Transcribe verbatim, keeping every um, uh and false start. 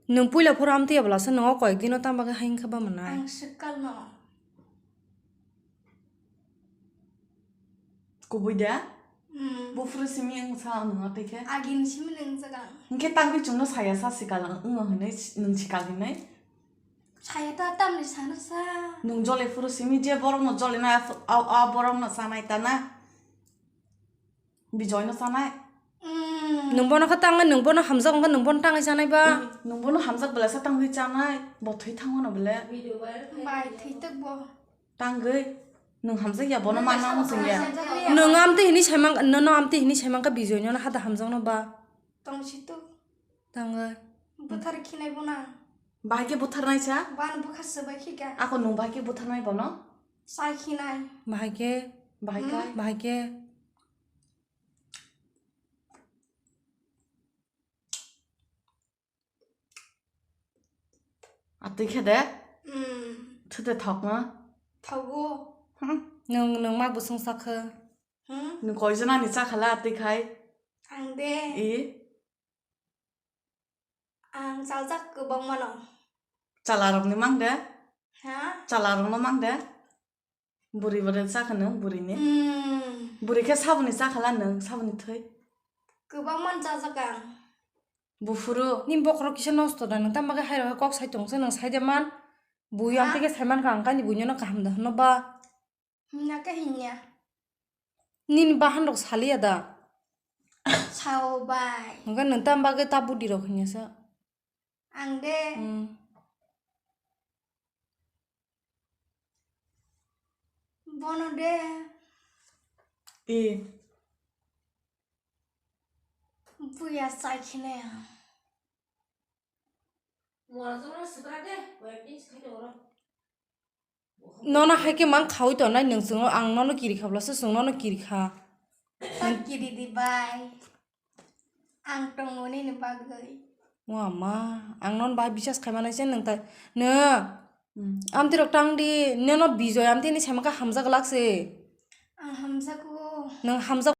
Nwng puila phuru amtwi ya bwlasa nwng o koyek dino tamo bagwi hai wngkha ba mwnai? Ang swkal no. Kubui da? Hmm. Buphuru simi wng sa nwng o twi khe? Agini simi nwng jaga. Hwnkhe tangwi chwngno saya sa swkal wng o hwnwi nwng swkal hinwi? Saya ta tamni sana sa. Nwng jole phuru simi je borokno jole na a, a, a borokno sanai ta na. Bijoy no sanai. Mm. Nwng bono khe tangwi, nwng bono hamjak wngkha, nwng bono tangwi sanai ba? Nwng bono hamjak bwlasa tangwi chanai, bo thwi thango no bwle. Bai thwi tok bo. Tangwi, nwng hamjak ya bono manna wng sing ya. Nwng amtwi hini saimang, nono amtwi hini saimang kha Bijoy nono hada hamjak no ba? Tong si tok. Tangwi. Buthar khinai bono. Bahai khe buthar nai sa? Bano bukhar se bai khika. Ako nwng bahai khe buthar nai bono? Sai khinai. Bahai khe? Bahai khe? Hmm? Bahai khe? Atwi khe de? Hmm. Thwte thok no? Thogo. Hmm. Nwng, nwng ma bwswng sakha? Hmm? Nwng koi jona ni chakhala atwi khai? Ang de. I? Ang chaljak kwbangma no. Chalarokni mang de? Ha? Chalarokno mang de? Buri bade chakha nwng burini? Hmm. Buri khe saboni chakhala nwng, saboni thwi? Kwbangma no chajak ang. Buphuru? Nini bokhorok kisa nosto da nwng, tamo khe hairok khe kok sai tongsa nwng sai de man. Bui ha? Ang tei khe sai mankha, ang kaini buino no kaham da hwnno ba. Himya khe himya. Nini bahan rok saliya da? Sao bai. Hwnkhe nwng tam bagwi ta budi rok himya sa. Ang de. Hmm. Bono de. I. Buya chai khene. Mora jora sibra de, koyek din sai oro. Nono hai khe mang khaui tongnai nwng chwngno, ang nono kiri kha bwlasa chwng nono kiri kha. Nwng kiri di bai. Ang tongo nini bagwi. O ama, ang nono bahai bisas khai manai se nwng tai. Nw, hmm, amtwi rok tang di, nono Bijoy amtwi ni saimaka hamjak lak se. Ang hamjago. Nwng hamjak.